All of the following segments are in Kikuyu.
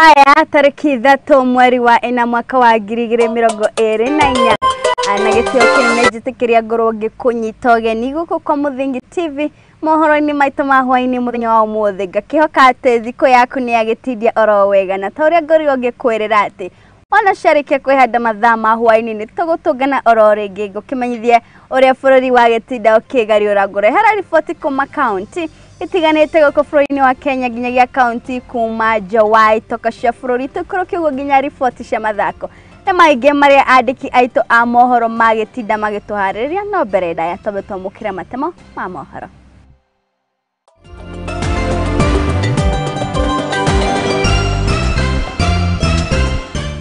Aya tariki 3 mweri wa 4 mwaka wa 2024 na gĩtĩo kĩnene njĩtĩkĩria ngorwo ngĩkũnyita ũgeni gũkũ kwa Mũthingi TV mohoro-inĩ maitũ ma hwaĩ-inĩ mũthenya wa ũmũthĩ. Ngakĩhoka atĩ thikũ yaku nĩ yagĩtindia oro wega, na ta ũrĩa ngorirwo ngĩkwĩrĩra atĩ ona ciarĩkia kwĩhanda mathaa ma hwaĩ-inĩ nĩ tũgũtũngana oro rĩngĩ ngũkĩmenyithie ũrĩa bũrũri wagĩtinda ũkĩgariũra. Ngũrehera riboti kuma kaunti itiganĩte gũkũ bũrũri-inĩ wa Kenya nginyagia kaunti kuma nja wa itoka cia bũrũri, tũikũrũke ũguo nginya riboti cia mathako na maingĩ marĩa andĩki aitũ a mohoro magĩtinda magĩtũharĩrĩria. No mbere ndaya twambe twamũkĩre matemo ma mohoro.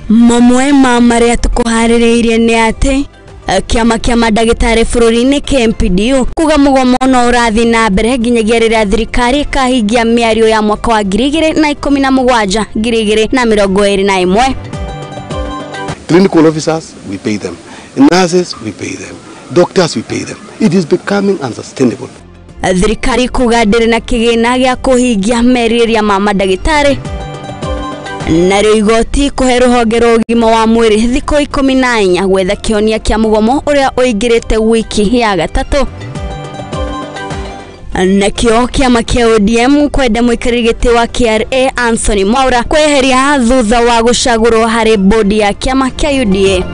Mamwe ma marĩa tũkũharĩrĩirie nĩ atĩ kĩama kĩa mandagĩtarĩ bũrũri-inĩ KMPDU kuga mũgomo no ũrathiĩ na mbere nginyagia rĩrĩa thirikari ĩkahingia mĩario ya mwaka wa 2017 2021. Clinical officers, we pay them. Nurses, we pay them. Doctors, we pay them. It is becoming unsustainable. Thirikari kuga ndĩrĩ na kĩgĩna gĩa kũhingia merirĩria ma mandagĩtarĩ. Narĩo igoti kũhe rũhonge rwa ũgima wa mwĩrĩ thikũ 14 gwetha kĩhonia kĩa mũgomo ũrĩa ũingĩrĩte wiki ya gatatũ. Nakĩo kĩama kĩa ODM kwenda mũikarĩri gĩtĩ wa KRA Anthony Mwaura kweheria thutha wa gũcagũrwo harĩ bodi ya kĩama kĩa UDA.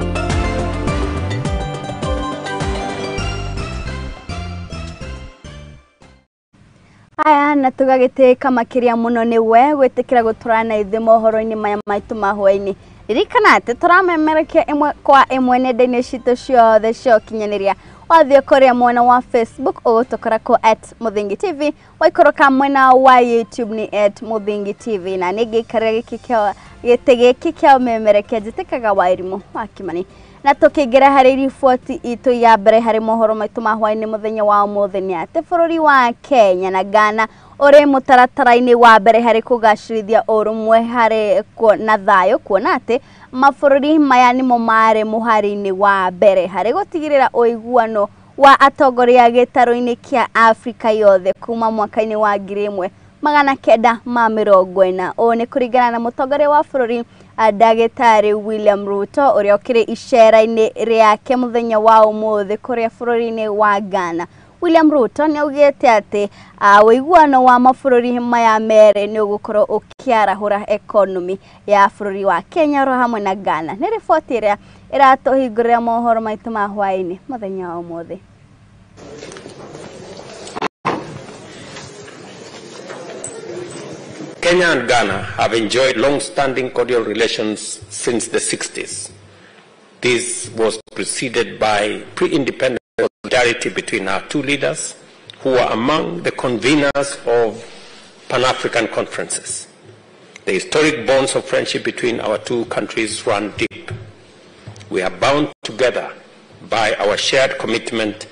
Aya na tũgagĩtĩka makĩria mũno nĩ we gwĩtĩkĩra gũtũrana na ithuĩ mohoro-inĩ maya maitũ ma hwaĩ-inĩ. Ririkana atĩ tũramemerekia ĩmwe kwa ĩmwe nenda-inĩ citũ ciothe cia ũkinyanĩria. Wathiĩ kũrĩa mwena wa Facebook ũgũtũkora kũ @Mũthingi TV, waikũrũka mwena wa YouTube nĩ @Mũthingi TV, na nĩ ngĩikarĩra gĩtĩ gĩkĩ kĩa ũmemerekia njĩtĩkaga Wairimũ wa Kimani. Na tũkĩingĩra harĩ riboti itũ ya mbere harĩ mohoro maitũ ma hwaĩ-inĩ mũthenya wa ũmũthĩ nĩ atĩ bũrũri wa Kenya na Ghana ũrĩ mũtaratara-inĩ wa mbere harĩ kũgacĩrithia ũrũmwe harĩ na thayũ, kuona atĩ mabũrũri maya nĩmo marĩ mũhari-inĩ wa mbere harĩ gũtigĩrĩra ũiguano wa atongoria gĩtarũ-inĩ kĩa Afrika yothe kuma mwaka-inĩ wa 1940. Ũũ nĩ kũringana na mũtongoria wa bũrũri Ndagĩtarĩ William Ruto ũrĩa ũkĩrĩ icera-inĩ rĩake mũthenya wa ũmũthĩ kũrĩa bũrũri-inĩ wa Ghana. William Ruto nĩ augĩte atĩ ũiguano wa mabũrũri maya merĩ nĩ ũgũkorwo ũkĩarahũra economy ya bũrũri wa Kenya oro hamwe na Ghana. Nĩ riboti ĩrĩa ĩratũhingũrĩra mohoro maitũ ma hwaĩ-inĩ mũthenya wa ũmũthĩ. Kenya and Ghana have enjoyed long-standing cordial relations since the 60s. This was preceded by pre-independence solidarity between our two leaders, who were among the conveners of Pan-African conferences. The historic bonds of friendship between our two countries run deep. We are bound together by our shared commitment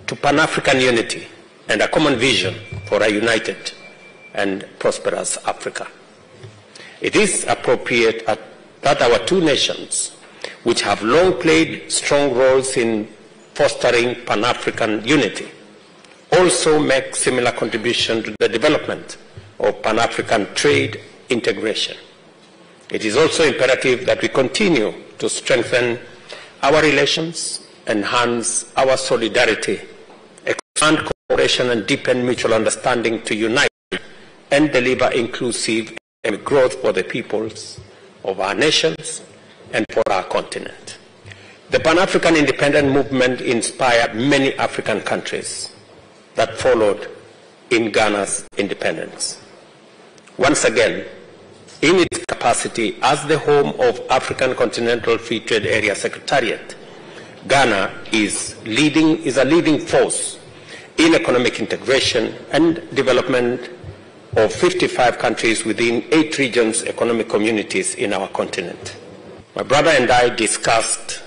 to Pan-African unity and a common vision for a united and prosperous Africa. It is appropriate that our two nations, which have long played strong roles in fostering Pan-African unity, also make similar contribution to the development of Pan-African trade integration. It is also imperative that we continue to strengthen our relations, enhance our solidarity, expand cooperation and deepen mutual understanding to unite and deliver inclusive growth for the peoples of our nations and for our continent. The Pan-African independent movement inspired many African countries that followed in Ghana's independence. Once again, in its capacity as the home of African Continental Free Trade Area Secretariat, Ghana is a leading force in economic integration and development of 55 countries within 8 regions economic communities in our continent. My brother and I discussed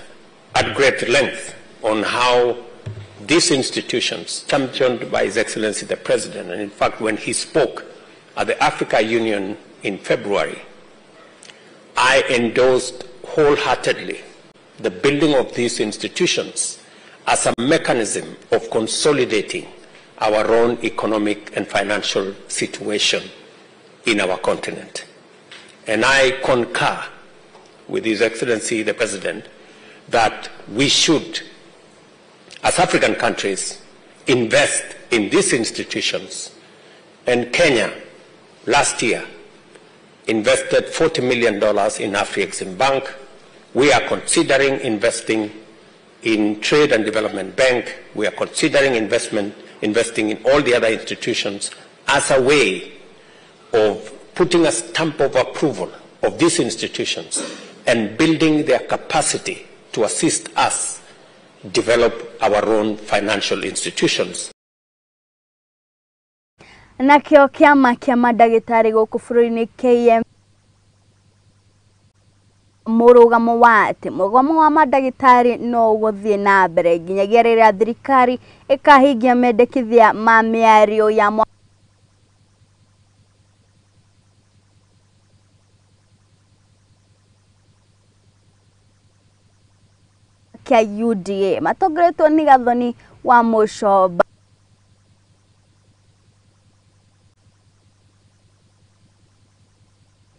at great length on how these institutions, championed by His Excellency the President, and in fact when he spoke at the Africa Union in February, I endorsed wholeheartedly the building of these institutions as a mechanism of consolidating our own economic and financial situation in our continent. And I concur with His Excellency the President that we should, as African countries, invest in these institutions. And Kenya, last year, invested $40 million in Afrexim Bank. We are considering investing in Trade and Development Bank. We are considering investing in all the other institutions as a way of putting a stamp of approval of these institutions and building their capacity to assist us develop our own financial institutions. Nakĩo kĩama kĩa mandagĩtarĩ gũkũ bũrũri-inĩ KM mũrũgamo wa atĩ mũgomo wa mandagĩtarĩ no ũgũthiĩ na mbere nginyagia rĩrĩa thirikari ĩkahingia mendekithia ma mĩario ya kĩa UDA matongoretwo nĩ Gathoni wa Mũcomba.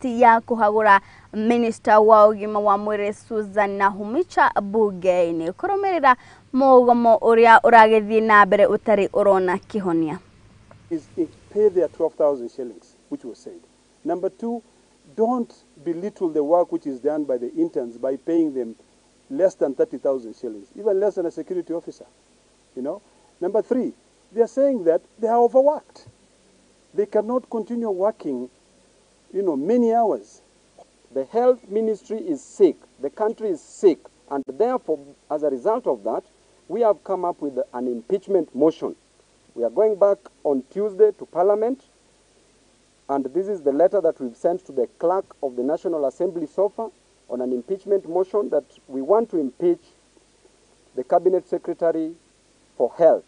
Ya kũhagũra Minister wa ũgima wa mwĩrĩ Susan Nakhumicha bunge-inĩ kũrũmĩrĩra mũgomo ũrĩa ũragĩthiĩ na mbere ũtarĩ ũrona kĩhonia. Is pay their 12,000 shillings, which was said. Number two, don't belittle the work which is done by the interns by paying them less than 30,000 shillings, even less than a security officer, you know. Number three, they are saying that they are overworked. They cannot continue working, you know, many hours. The health ministry is sick, the country is sick, and therefore, as a result of that, we have come up with an impeachment motion. We are going back on Tuesday to Parliament, and this is the letter that we've sent to the clerk of the National Assembly so far on an impeachment motion that we want to impeach the Cabinet Secretary for Health,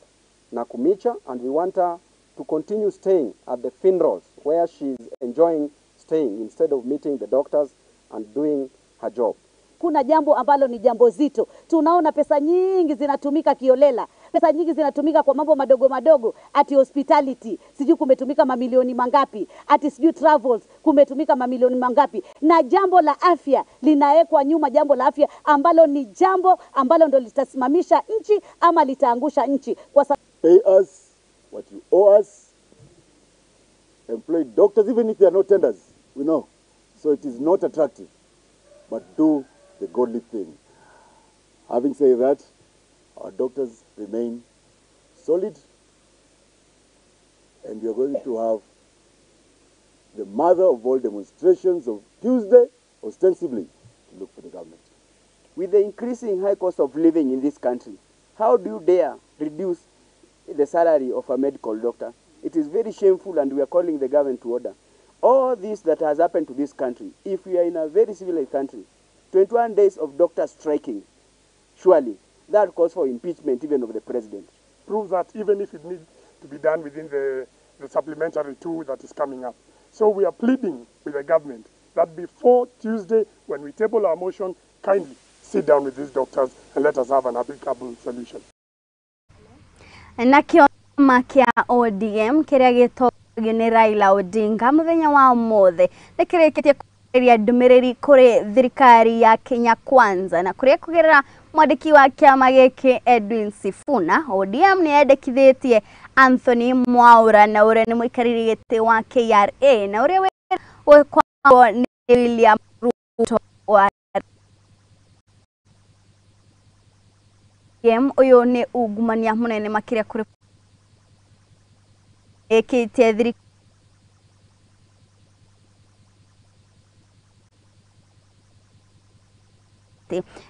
Nakhumicha, and we want her to continue staying at the funerals where she's enjoying staying instead of meeting the doctors and doing her job. Kuna jambo ambalo ni jambo zito. Tunaona pesa nyingi zinatumika kiolela. Pesa nyingi zinatumika kwa mambo madogo madogo, ati hospitality, sijui kumetumika mamilioni mangapi, ati sijui travels kumetumika mamilioni mangapi. Na jambo la afya linawekwa nyuma, jambo la afya ambalo ni jambo ambalo ndo litasimamisha nchi ama litaangusha nchi. Kwa pay us what you owe us. Employ doctors even if they are not tenders, we know. So it is not attractive, but do the godly thing. Having said that, our doctors remain solid, and we are going to have the mother of all demonstrations of Tuesday, ostensibly, to look for the government. With the increasing high cost of living in this country, how do you dare reduce the salary of a medical doctor? It is very shameful, and we are calling the government to order. All this that has happened to this country, if we are in a very civilized country, 21 days of doctors striking, surely that calls for impeachment even of the president. Prove that even if it needs to be done within the supplementary tool that is coming up. So we are pleading with the government that before Tuesday, when we table our motion, kindly sit down with these doctors and let us have an applicable solution. Nakĩo kĩama kĩa ODM kĩrĩa gĩtongoragio nĩ Raila Odinga mũthenya wa ũmũthĩ nĩkĩrĩkĩtie kũrekereria ndũmĩrĩri kũrĩ thirikari ya Kenya Kwanza na kũrĩa kũgerera mwandĩki wa kĩama gĩkĩ Edwin Sifuna. ODM nĩ yendekithĩtie Anthony Mwaura na ũrĩa nĩ mũikarĩri gĩtĩ wa KRA na ũrĩa wĩkwao nĩ William Ruto wa ODM. Ũyũ nĩ ungumania mũnene makĩria kũrĩ ĩkĩtie thirikari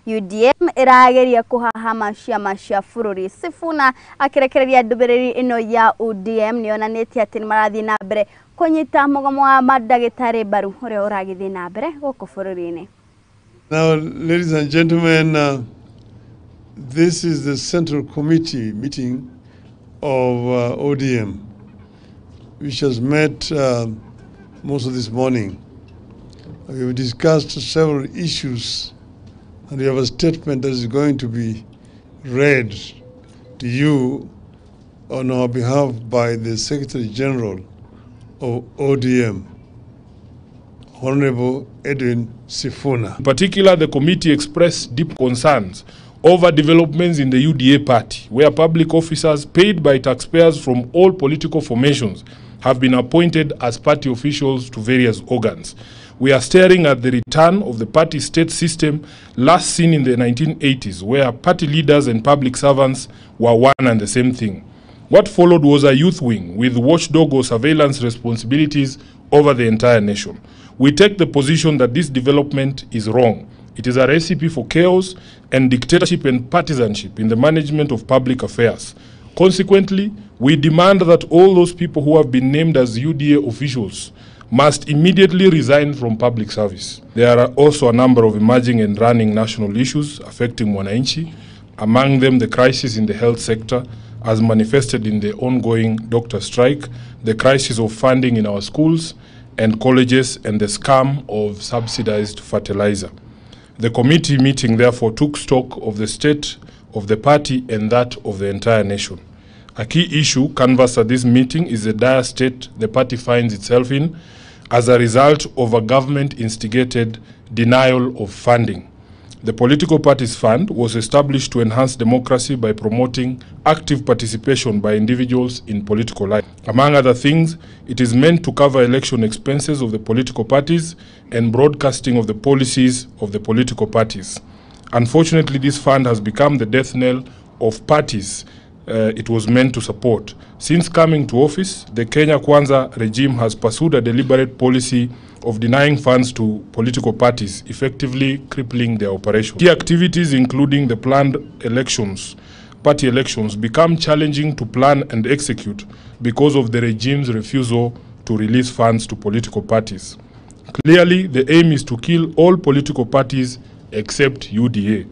UDM ĩrageria kũhahama ciama cia bũrũri. Sifuna akĩrekereria ndũmĩrĩri ĩno ya ODM nĩyonanĩtie atĩ nĩmarathiĩ na mbere kũnyita mũgomo wa mandagĩtarĩ mbaru ũrĩa ũragĩthiĩ na mbere gũkũ bũrũri-inĩ. Now, ladies and gentlemen, this is the Central Committee meeting of ODM, which has met most of this morning. We have discussed several issues, and we have a statement that is going to be read to you on our behalf by the Secretary General of ODM, Honorable Edwin Sifuna. In particular, the committee expressed deep concerns over developments in the UDA party, where public officers paid by taxpayers from all political formations have been appointed as party officials to various organs. We are staring at the return of the party-state system last seen in the 1980s, where party leaders and public servants were one and the same thing. What followed was a youth wing with watchdog or surveillance responsibilities over the entire nation. We take the position that this development is wrong. It is a recipe for chaos and dictatorship and partisanship in the management of public affairs. Consequently, we demand that all those people who have been named as UDA officials must immediately resign from public service. There are also a number of emerging and running national issues affecting Mwananchi, among them the crisis in the health sector as manifested in the ongoing doctor strike, the crisis of funding in our schools and colleges, and the scam of subsidized fertilizer. The committee meeting therefore took stock of the state of the party and that of the entire nation. A key issue canvassed at this meeting is the dire state the party finds itself in as a result of a government-instigated denial of funding. The Political Parties Fund was established to enhance democracy by promoting active participation by individuals in political life. Among other things, it is meant to cover election expenses of the political parties and broadcasting of the policies of the political parties. Unfortunately, this fund has become the death knell of parties it was meant to support. Since coming to office, the Kenya Kwanza regime has pursued a deliberate policy of denying funds to political parties, effectively crippling their operation. Key activities, including the planned elections, party elections, become challenging to plan and execute because of the regime's refusal to release funds to political parties. Clearly, the aim is to kill all political parties except UDA.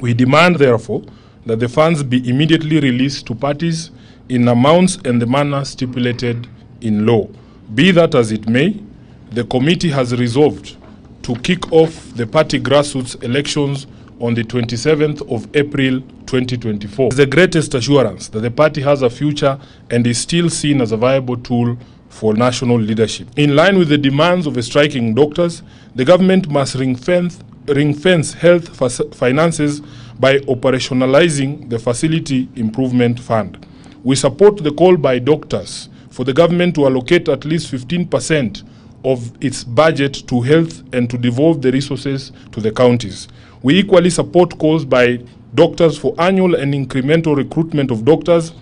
We demand, therefore, that the funds be immediately released to parties in amounts and the manner stipulated in law. Be that as it may, the committee has resolved to kick off the party grassroots elections on the 27th of April 2024. It's the greatest assurance that the party has a future and is still seen as a viable tool for national leadership. In line with the demands of the striking doctors, the government must ring-fence health finances by operationalizing the Facility Improvement Fund. We support the call by doctors for the government to allocate at least 15% of its budget to health and to devolve the resources to the counties. We equally support calls by doctors for annual and incremental recruitment of doctors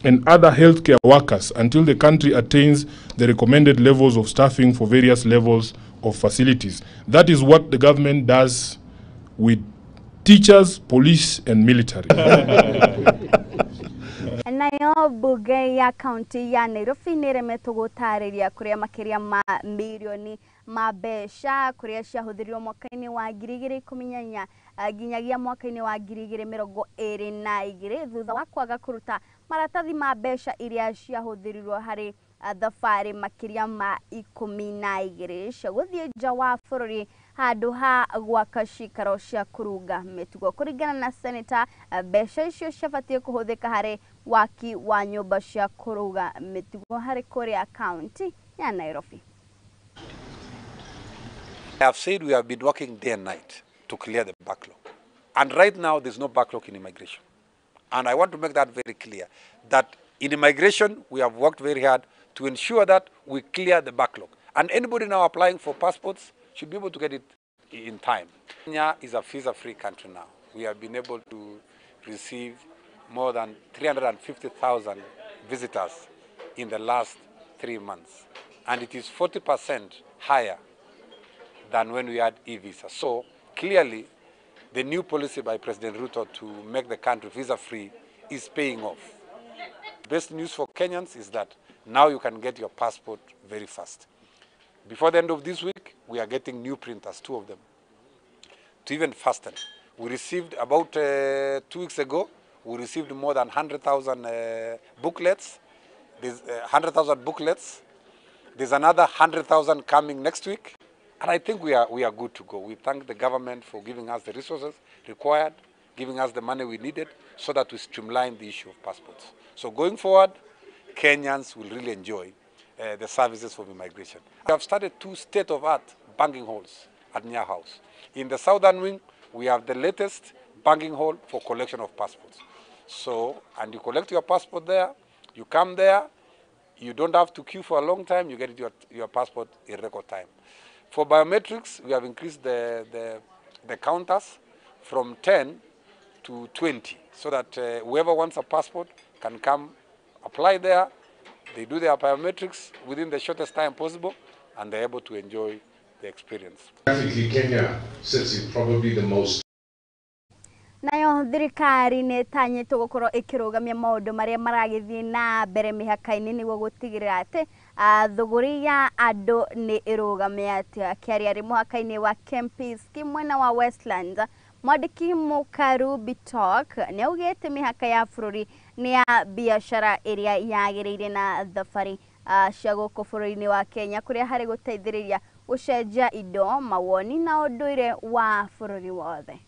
and other healthcare workers until the country attains the recommended levels of staffing for various levels of facilities. That is what the government does with teachers, police, and military. Nayo bunge ya kaunti ya Nairobi nĩĩremetwo gũtarĩria kũrĩa makĩria ma mirioni ma mbeca kũrĩa ciahũthĩrirwo mwaka-inĩ wa 2018 nginyagia mwaka-inĩ wa 2022 thutha wa kwaga kũruta maratathi ma mbeca iria ciahũthĩrirwo harĩ thabarĩ makĩria ma 12 cia gũthiĩ nja wa bũrũri handũ ha gwaka cikaro cia kũrũnga mĩtugo. Kũringana na seneta, mbeca icio ciabatiĩ kũhũthĩka harĩ waki wa nyũmba cia kũrũnga mĩtugo harĩ kũrĩa kaunti ya Nairobi. I have said we have been working day and night to clear the backlog. And right now there's no backlog in immigration. And I want to make that very clear, that in immigration we have worked very hard to ensure that we clear the backlog. And anybody now applying for passports should be able to get it in time. Kenya is a visa-free country now. We have been able to receive more than 350,000 visitors in the last 3 months. And it is 40% higher than when we had e-visa. So clearly, the new policy by President Ruto to make the country visa-free is paying off. Best news for Kenyans is that now you can get your passport very fast. Before the end of this week, we are getting new printers, 2 of them, to even fasten. We received about 2 weeks ago, we received more than 100,000 booklets. There's 100,000 booklets. There's another 100,000 coming next week. And I think we are good to go. We thank the government for giving us the resources required, giving us the money we needed so that we streamline the issue of passports. So going forward, Kenyans will really enjoy the services for immigration. We have started two state-of-art banking halls at Nyayo House. In the southern wing, we have the latest banking hall for collection of passports. So, and you collect your passport there, you come there, you don't have to queue for a long time, you get your passport in record time. For biometrics, we have increased the counters from 10 to 20, so that whoever wants a passport can come apply there, they do their biometrics within the shortest time possible, and they're able to enjoy the experience. Geographically, Kenya sits in probably the most. Nayo thirikari nĩ ĩtanyĩtwo gũkorwo ĩkĩrũgamia maũndũ marĩa maragĩthiĩ na mbere mĩhaka-inĩ nĩguo gũtigĩrĩra atĩ thũgũri ya andũ nĩ ĩrũgamĩte. Akĩaria arĩ mũhaka-inĩ wa Kempinski mwena wa Westlands, mwandĩki Mũkaru Bitok nĩ augĩte mĩhaka ya bũrũri nĩ ya biacara ĩrĩa yagĩrĩire na thabarĩ cia gũkũ bũrũri-inĩ wa Kenya kũrĩa harĩ gũteithĩrĩria gũcenjia indo, mawoni na ũndũire wa bũrũri wothe.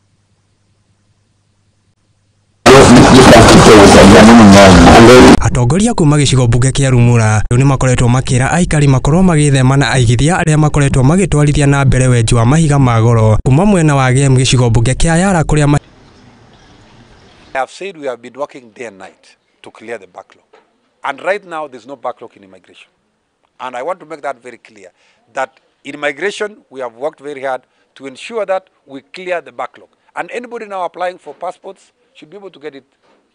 Atongoria kuma gĩcigo mbunge kĩa Rumura rĩu nĩmakoretwo makĩra aikari makorwo magĩthema na aigithia arĩa makoretwo magĩtwarithia na mbere wenji wa mahiga ma goro kuma mwena wa Gem gĩcigo mbunge kĩa Yara kũrĩa. I have said we have been working day and night to clear the backlog. And right now there's no backlog in immigration. And I want to make that very clear, that in immigration we have worked very hard to ensure that we clear the backlog. And anybody now applying for passports should be able to get it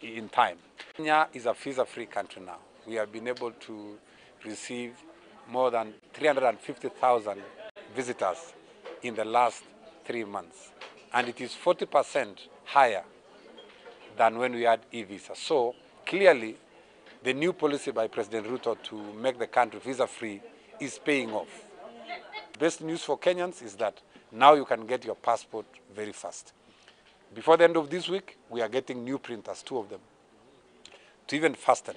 in time. Kenya is a visa-free country now. We have been able to receive more than 350,000 visitors in the last 3 months. And it is 40% higher than when we had e-visa. So clearly, the new policy by President Ruto to make the country visa-free is paying off. Best news for Kenyans is that now you can get your passport very fast. Before the end of this week, we are getting new printers, 2 of them, to even faster.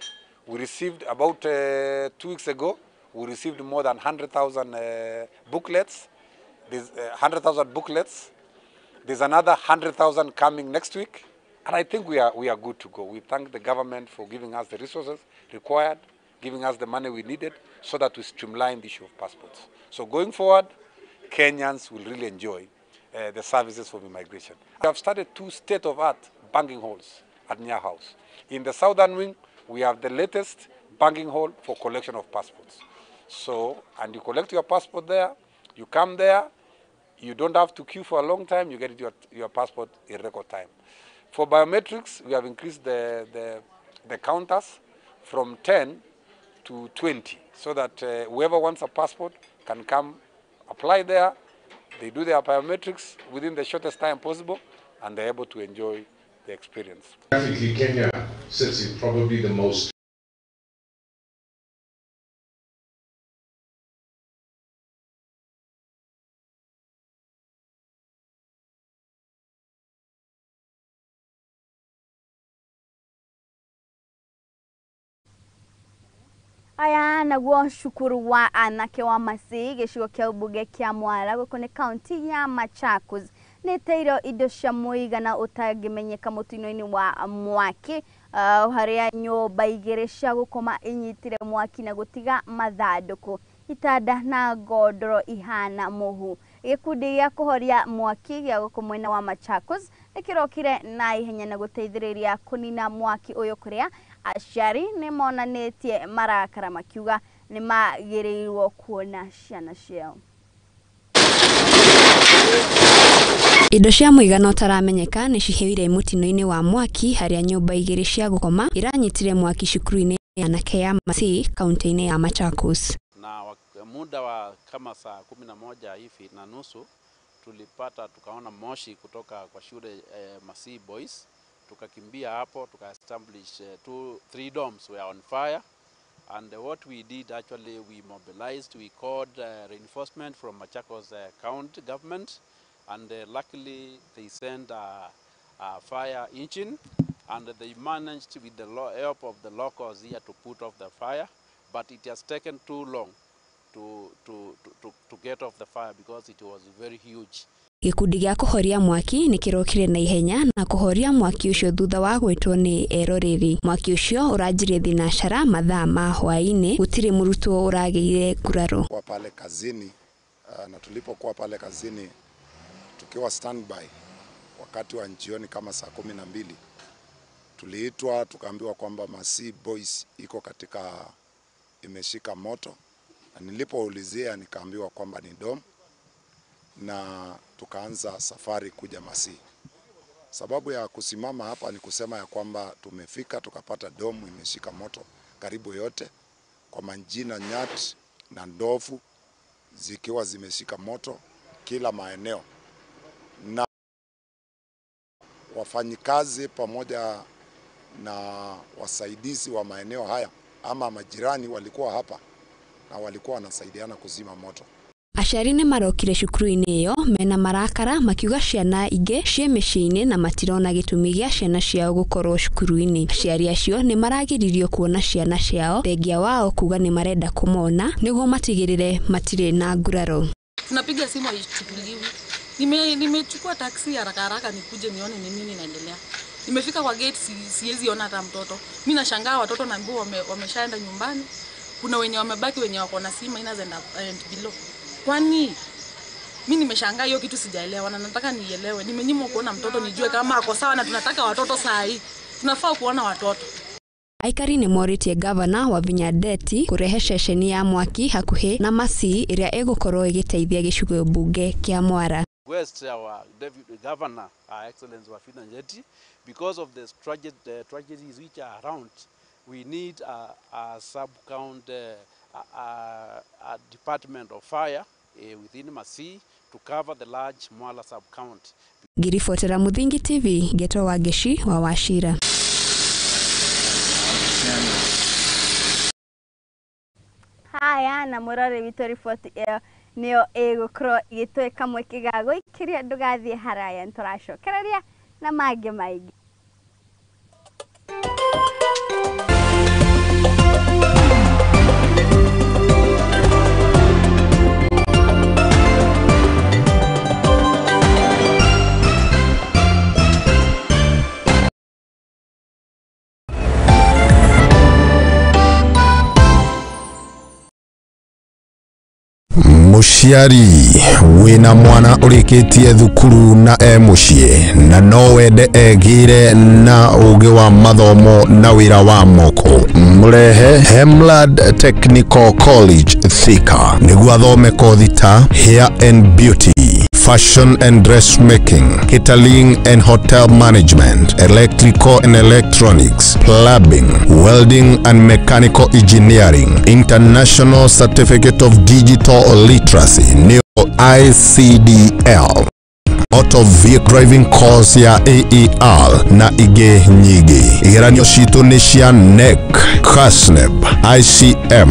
We received about 2 weeks ago, we received more than 100,000 booklets. There's 100,000 booklets. There's another 100,000 coming next week. And I think we are good to go. We thank the government for giving us the resources required, giving us the money we needed, so that we streamline the issue of passports. So going forward, Kenyans will really enjoy the services for immigration. We have started 2 state-of-art banking halls at Nyayo House. In the southern wing, we have the latest banking hall for collection of passports. So, and you collect your passport there, you come there, you don't have to queue for a long time, you get your passport in record time. For biometrics, we have increased the counters from 10 to 20, so that whoever wants a passport can come apply there, they do their biometrics within the shortest time possible, and they're able to enjoy the experience. Geographically, Kenya sits in probably the most. Aya naguo cukuru wa anake wa Masii gĩcigo kĩa mbunge kĩa Mwala gũkũ nĩ kaunti ya Machakos nĩteirwo indo cia mũigana ũtangĩmenyeka mũtino-inĩ wa mwaki harĩa nyũmba igĩrĩ cia gũkoma inyitire mwaki na gũtiga mathandũkũ itanda na ngondoro ihana mũhu. Gĩkundi gĩa kũhoria mwaki gĩa gũkũ mwena wa Machakos nĩkĩrokire na ihenya na gũteithĩrĩria kũnina mwaki ũyũ kũrĩa aciari nĩ monanĩtie marakara makiuga nĩ magĩrĩirwo kuona ciana ciao. Indo cia mũigana ũtaramenyeka nĩ cihĩire mũtino-inĩ wa mwaki harĩa nyũmba igĩrĩ cia gũkoma iranyitire mwaki cukuru-inĩ ya anake ya Masii kaunti-inĩ ya Machakos. Na muda wa kama saa 11 hivi na nusu tulipata tukaona moshi kutoka kwa shule Masii Boys. Tukakimbia hapo tuka establish 3 dorms were on fire, and what we did actually, we mobilized, we called reinforcement from Machakos county government, and luckily they sent a fire engine, and they managed with the help of the locals here to put off the fire, but it has taken too long to get off the fire because it was very huge. Gĩkundi gĩa kũhoria mwaki nĩ kĩrokire na ihenya na kũhoria mwaki ũcio thutha wa gwĩtwo nĩ eroreri. Mwaki ũcio ũranjirie thinacara mathaa ma hwaĩ-inĩ, gũtirĩ mũrutwo ũragĩire nguraro. Kwa pale kazini na tulipokuwa pale kazini tukiwa standby wakati wa jioni kama saa 12 tuliitwa tukaambiwa kwamba Masii Boys iko katika imeshika moto, na nilipoulizia nikaambiwa kwamba ni dom, na tukaanza safari kuja Masii. Sababu ya kusimama hapa ni kusema ya kwamba tumefika tukapata domu imeshika moto karibu yote, kwa majina Nyat na Ndovu zikiwa zimeshika moto kila maeneo, na wafanyikazi pamoja na wasaidizi wa maeneo haya ama majirani walikuwa hapa na walikuwa wanasaidiana kuzima moto. Aciari nĩ marokire cukuru-inĩ ĩyo mena marakara makiuga ciana ingĩ ciĩ mĩciĩ-inĩ na matirona gĩtũmi gĩa ciana ciao gũkorwo cukuru-inĩ. Aciari acio nĩ maragiririo kuona ciana ciao thengia wao kuga nĩ marenda kũmona nĩguo matigĩrĩre matirĩ na nguraro. Tunapiga simu haichukuliwi. Nimechukua taksi haraka haraka nikuje nione ni nini inaendelea. Nimefika kwa gate siwezi ona hata mtoto. Mimi nashangaa watoto naambiwa wameshaenda nyumbani. Kuna wenye wamebaki wenye wako na C minus and below. Kwani mimi nimeshangaa hiyo kitu sijaelewa na nataka nielewe. Nimenyimwa kuona mtoto nijue kama ako sawa, na tunataka watoto saa hii. Tunafaa kuona watoto. Aikari nĩ morĩtie gavana Wavinya Ndeti kũrehe ceceni ya mwaki hakuhĩ na Masii ĩrĩa ĩgũkorwo ĩgĩteithia gĩcigo mbunge kĩa Mwara. West, our deputy governor, Her Excellency Wavinya Ndeti, because of the tragedies which are around, we need a sub-count a department of fire within Masii to cover the large Mwala sub-county. Ngiribotera Muthingi TV, Geto wa Ngeci wa Wachira. Haya, na mũrori witũ riboti ĩyo nĩyo ĩgũkorwo ĩgĩtwĩka mweke ga gũikĩria ndũgathiĩ haraya, nĩtũracokereria na mangĩ maingĩ. Mũciari wĩna mwana ũrĩkĩtie thukuru na e mũciĩ na no wende egĩre na ũgĩ wa mathomo na wĩra wa moko, mũrehe Hemlad Technical College Thika nĩguo athome kothi ta hair and beauty, fashion and dressmaking, catering and hotel management, electrical and electronics, plumbing, welding and mechanical engineering, international certificate of digital literacy, neo ICDL, auto vehicle driving course ya AER na ingĩ nyingĩ. Igeranio citũ nĩ cia NEC, KASNEB, ICM,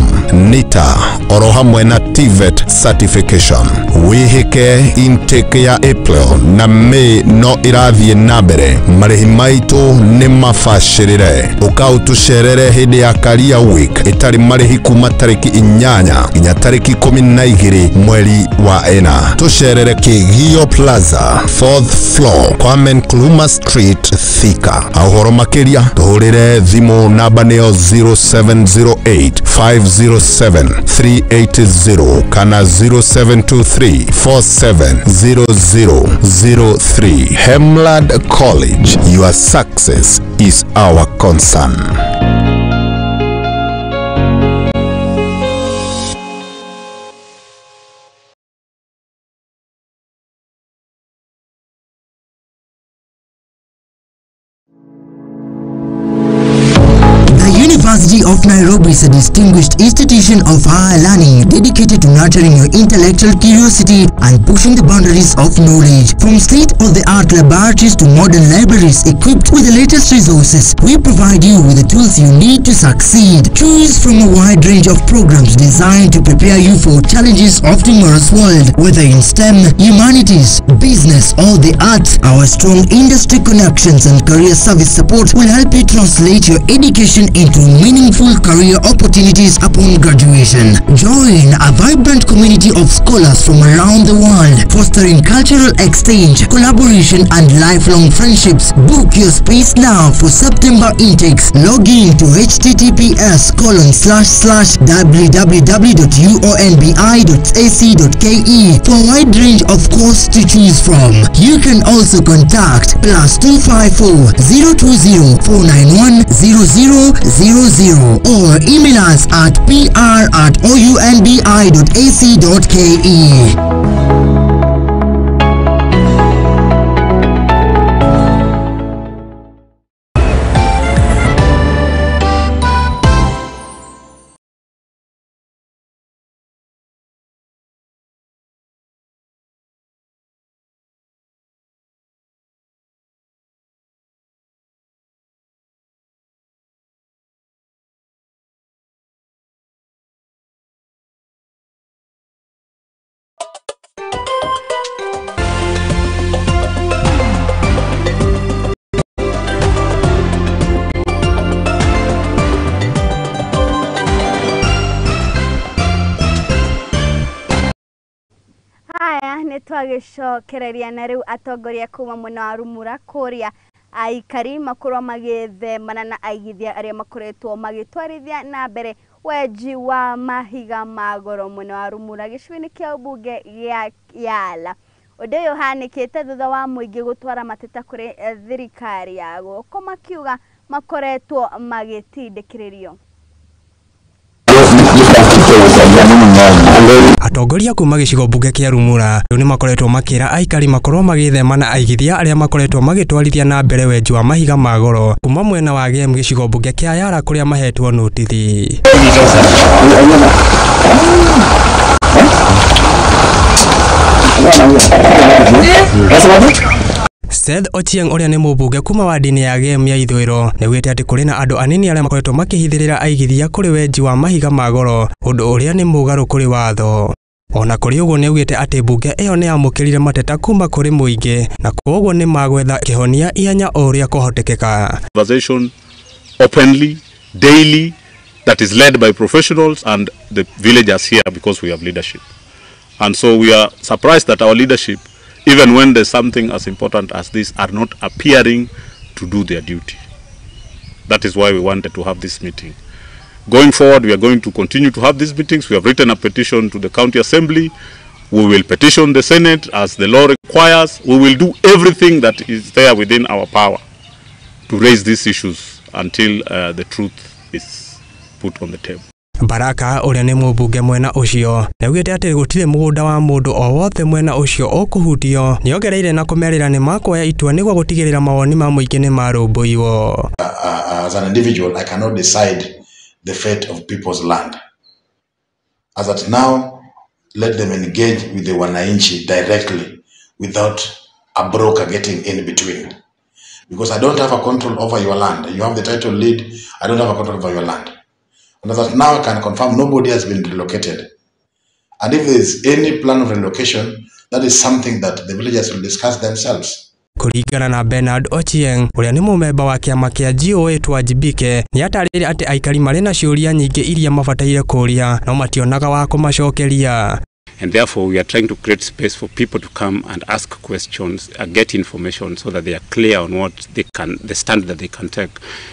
NITA oro hamwe na TVET certification. Wĩhĩke intake ya April na May no ĩrathiĩ na mbere. Marĩhi maitũ nĩ mabacĩrĩre. Ũka ũtũcerere hĩndĩ ya Career Week ĩtarĩ marĩhi kuma tarĩki 8 nginya tarĩki 12 mweri wa 4. Tũcerere Kĩgio Plaza, 4th floor, Kwame Nkrumah Street, Thika. Ũhoro makĩria tũhũrĩre thimũ namba nĩyo 0708 507 380 kana 0723 470003. Hemlad College, your success is our concern. University of Nairobi is a distinguished institution of higher learning dedicated to nurturing your intellectual curiosity and pushing the boundaries of knowledge. From state-of-the-art laboratories to modern libraries equipped with the latest resources, we provide you with the tools you need to succeed. Choose from a wide range of programs designed to prepare you for challenges of tomorrow's world, whether in STEM, humanities, business, or the arts. Our strong industry connections and career service support will help you translate your education into meaningful career career opportunities upon graduation. Join a vibrant community of scholars from around the world, fostering cultural exchange, collaboration, and lifelong friendships. Book your space now for September intakes. Log in to https://www.uonbi.ac.ke for a wide range of courses to choose from. You can also contact +254 020 491 0000 or email us at pr@ounbi.ac.ke. Nitwagicokereria na riu atongoria kuma mwena wa Rumura kuria aikari makorwo magithemana na aigithia aria makoretwo magitwarithia na mbere wenji wa mahiga ma goro mwena wa Rumura gĩcigo-inĩ kĩa ũmbunge gĩa Yala. Ũndũ ũyũ ũhanĩkĩte thutha wa mũingĩ gũtwara mateta kũrĩ thirikari ya gũkũ makiuga makoretwo magĩtindĩkĩrĩrio. Atongoria kuma gĩcigo mbunge kĩa Rumura rĩu nĩmakoretwo makĩra aikari makorwo magĩthema na aigithia arĩa makoretwo magĩtwarithia na mbere wenji wa mahiga ma goro kuma mwena wa GM gĩcigo mbunge kĩa Yala kũrĩa mahetwo notithi. Seth Ochieng ũrĩa nĩ mũmbunge kuma wadi-inĩ ya GM ya Ithũĩro nĩaugĩte atĩ kũrĩ na andũ anini arĩa makoretwo makĩhithĩrĩra aigithia kũrĩ wenji wa mahiga ma goro ũndũ ũrĩa nĩ mũgarũ kũrĩ watho. Ona kũrĩ ũguo nĩaugĩte atĩ mbunge ĩyo nĩyamũkĩrire mateta kuma kũrĩ mũingĩ na kwoguo nĩ magwetha kĩhonia ihenya o ũrĩa kwahotekeka. Conversation openly, daily, that is led by professionals and the villagers here because we have leadership. And so we are surprised that our leadership, even when there's something as important as this, are not appearing to do their duty. That is why we wanted to have this meeting. Going forward, we are going to continue to have these meetings. We have written a petition to the County Assembly. We will petition the Senate as the law requires. We will do everything that is there within our power to raise these issues until the truth is put on the table. Baraka ũrĩa nĩ mũmbunge mwena ũcio nĩaugĩte atĩ gũtirĩ mũgũnda wa mũndũ o wothe mwena ũcio ũkũhutio. Nĩongereire na kũmerĩra nĩ makuoya itua nĩguo gũtigĩrĩra mawoni ma mũingĩ nĩ marũmbũiyo. As an individual, I cannot decide the fate of people's land. As at now, let them engage with the wananchi directly without a broker getting in between. Because I don't have a control over your land. You have the title deed, I don't have a control over your land. And as at now, I can confirm nobody has been relocated. And if there is any plan of relocation, that is something that the villagers will discuss themselves. Kũringana na Bernard Ochieng ũrĩa nĩ mũmemba wa kĩama kĩa GOA Twajibike nĩatarĩirie atĩ aikari marĩ na ciũria nyingĩ iria mabataire kũũria no mationaga wa kũmacokeria. And therefore we are trying to create space for people to come and ask questions, get information so that they are clear on what they can, the stand that they can take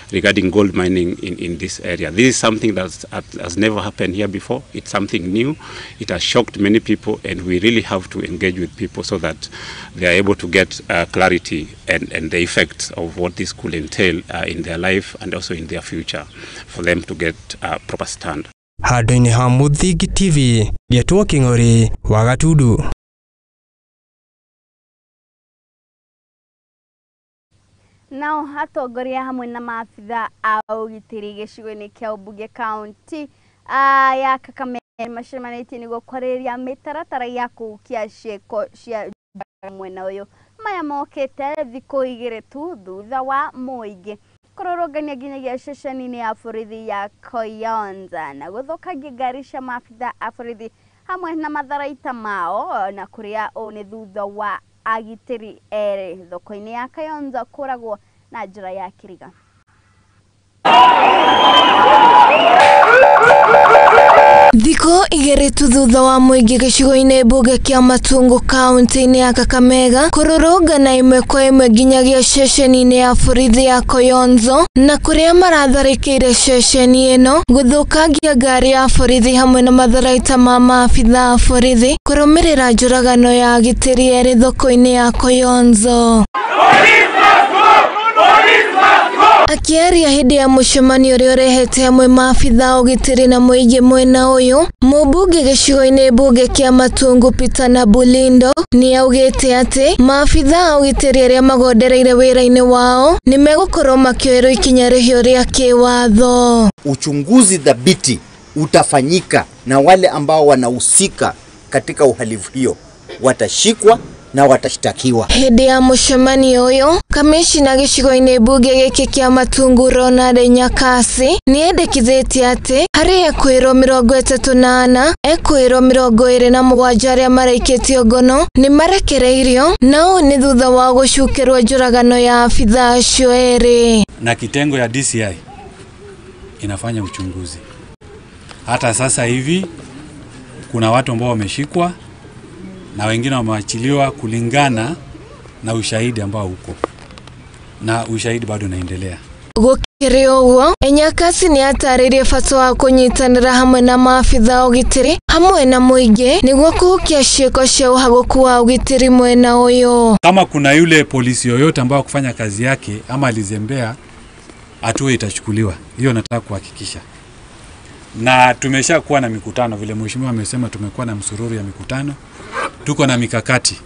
regarding gold mining in this area. This is something that has never happened here before. It's something new. It has shocked many people, and we really have to engage with people so that they are able to get clarity and the effects of what this could entail in their life and also in their future, for them to get a proper stand. Handũ-inĩ ha Mũthingi TV, Gĩtwo Kĩng'ori wa Gatundu. Nao atongoria hamwe na maabitha a ũgitĩri gĩcigo-inĩ kĩa ũmbunge kaunti ya Kakamega macemanĩtie nĩguo kwarĩrĩria mĩtaratara ya kũhukia ciĩko cia mwena ũyũ. Maya mokĩte thikũ igĩrĩ tu thutha wa mũingĩ kũrũrũngania nginyagia ceceni-inĩ ya borithi ya Koyonza na gũthũkangia ngari cia maabitha a borithi hamwe na matharaita mao, na kũrĩa ũũ nĩ thutha wa agitĩri erĩ thoko-inĩ ya Kayonza kũragwo na njĩra ya kĩriga. Thikũ igĩrĩ tu thutha wa mũingĩ gĩcigo-inĩ mbunge kĩa Matungu kaunti-inĩ ya Kakamega kũrũrũngana ĩmwe kwa ĩmwe nginyagia ceceni-inĩ ya borithi ya Koyonzo na kũrĩa maratharĩkĩire ceceni ĩno gũthũkangia ngari ya borithi hamwe na matharaita ma maabitha a borithi kũrũmĩrĩra njũragano ya agitĩri erĩ thoko-inĩ ya Koyonzo. Akiaria hĩndĩ ya mũcemanio ũrĩa ũrehete amwe maabitha a ũgitĩri na mũingĩ mwena ũyũ, mũmbunge gĩcigo-inĩ mbunge kĩa Matungu Peter na Bulindo nĩ augĩte atĩ maabitha a ũgitĩri arĩa magondereire wĩra-inĩ wao nĩ megũkorwo makĩoerwo ikinya rĩhiũ rĩa kĩwatho. Uchunguzi thabiti utafanyika na wale ambao wanahusika katika uhalifu hiyo watashikwa na watashtakiwa. Hĩndĩ ya mũcemanio ũyũ, kamishina gĩcigo-inĩ mbunge gĩkĩ kĩa Matungu Ronald Nyakasi nĩ endekithĩtie atĩ harĩ ekwĩrwo 34 ekwĩrwo 27 arĩa maraikĩtio ngono nĩ marekereirio na ũũ nĩ thutha wa gũcukĩrwo njũragano ya abitha acio erĩ. Na kitengo ya DCI inafanya uchunguzi. Hata sasa hivi kuna watu ambao wameshikwa na wengine wameachiliwa kulingana na ushahidi ambao uko, na ushahidi bado unaendelea. Gũkĩrĩ ũguo, Enyakasi nĩ atarĩirie bata wa kũnyitanĩra hamwe na maabitha a ũgitĩri hamwe na mũingĩ nĩguo kũhukia ciĩko cia ũhagũku wa ũgitĩri mwena ũyũ. Kama kuna yule polisi yoyote ambao kufanya kazi yake ama alizembea, hatua itachukuliwa. Hiyo nataka kuhakikisha. Na tumeshakuwa na mikutano, vile mheshimiwa amesema, tumekuwa na msururu ya mikutano. Tuko na mikakati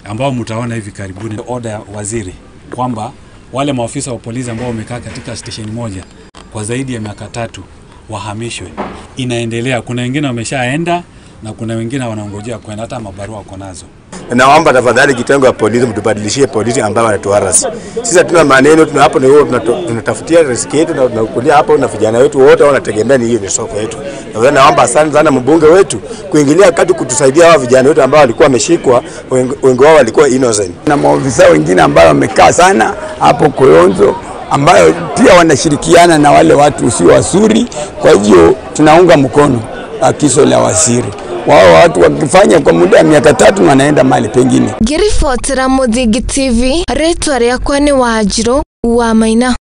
ambao mtaona hivi karibuni. Order ya waziri kwamba wale maafisa wa polisi ambao wamekaa katika station moja kwa zaidi ya miaka 3 wahamishwe. Inaendelea, kuna wengine wameshaenda na kuna wengine wanaongojea kwenda, hata mabarua wako nazo. Naomba tafadhali kitengo ya polisi mtubadilishie polisi ambao wanatuharasi. Sisi hatuna maneno, tuna hapo ni tunatafutia riski yetu na tunakulia hapo na vijana wetu wote wanategemea ni hiyo ni soko yetu. Na naomba sana sana mbunge wetu kuingilia kati kutusaidia hawa vijana wetu ambao walikuwa wameshikwa, wengi wao walikuwa innocent. Na maofisa wengine ambao wamekaa sana hapo Koyonzo ambayo pia wanashirikiana na wale watu sio wazuri, kwa hivyo tunaunga mkono agizo la waziri. Wao watu wakifanya kwa muda wa miaka 3 wanaenda mahali pengine. Ngĩribotera Mũthingi TV, rĩtwa rĩakwa nĩ Wanjirũ wa Maina.